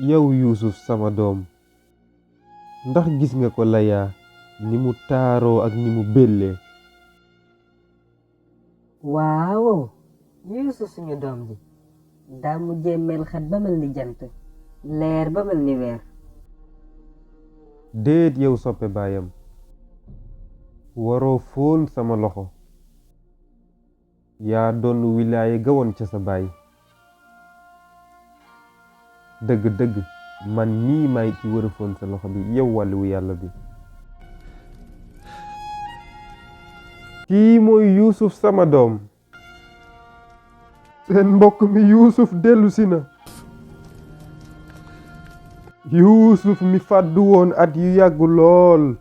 yow Yuusuf sama doom ndax gis nga ko Laya ni mu taaroo ak ni mu bellee. waaw Yuusuf suñu doom ji daa mujjee mel xet ba mel ni jant leer ba mel ni weer. déet yow soppe baayam waroo fóon sama loxo yaa doon wilaaye gawoon ca sa baay. dëgg-dëgg man nii may ki war a fóon sa loxo bi yow wàlliwu yàlla bi. kii mooy Yuusuf sama doom seen mbokk mi Yuusuf dellusi na. Yuusuf mi fàddu woon at yu yàggu lool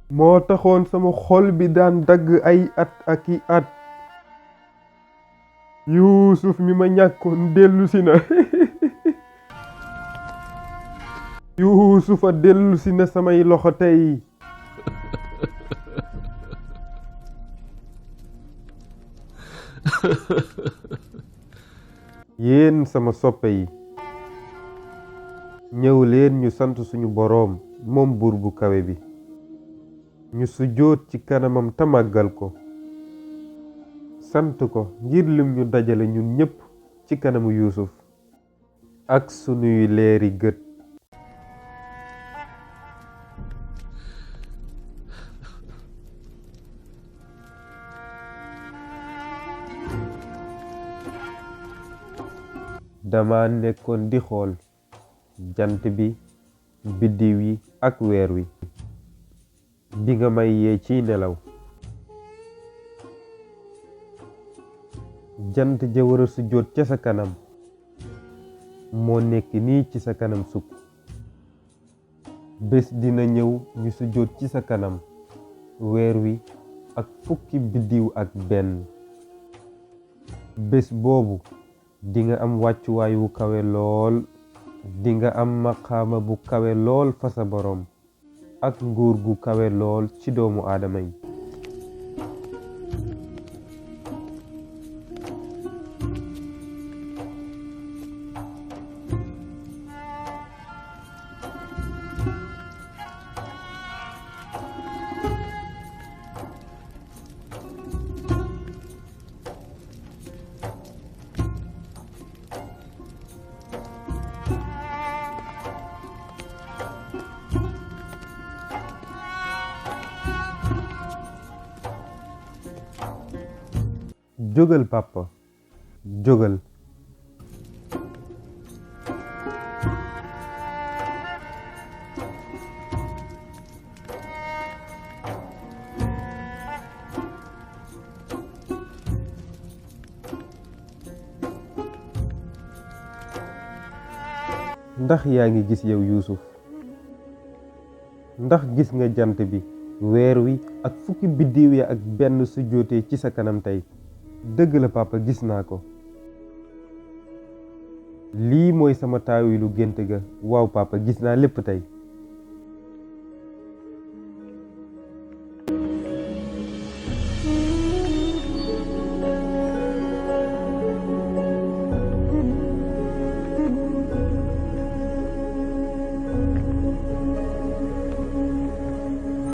moo taxoon sama xol bi daan dagg ay at ak i at. Yuusuf mi ma ñàkkoon dellusi na. Yuusufa dellusi na samay loxo tey. yéen sama soppe yi ñëw leen ñu sant suñu boroom moom buur bu kawe bi ñu sujjóot ci kanamam te màggal ko sant ko ngir lim ñu dajale ñun ñépp ci kanamu Yuusuf ak sunuy leeri gët. dama nekkoon di xool jant bi biddiw yi ak weer wi bi nga may yee ciy nelaw. jant ja war a sujjóot ca sa kanam moo nekk nii ci sa kanam sukk. bés dina ñëw ñu sujjóot ci sa kanam weer wi ak fukki biddiw ak benn. bés boobu dinga am wàccuwaay wu kawe lool dinga am maqaama bu kawe lool fa sa boroom ak nguur gu kawe lool ci doomu aadama yi. jógal papa jógal. ndax yaa ngi gis yow Yuusuf ndax gis nga jant bi weer wi ak fukki biddiw ya ak benn su jootee ci sa kanam tey. dëgg la papa gis naa ko. lii mooy sama taawilu gént ga. waaw papa gis naa lépp tey.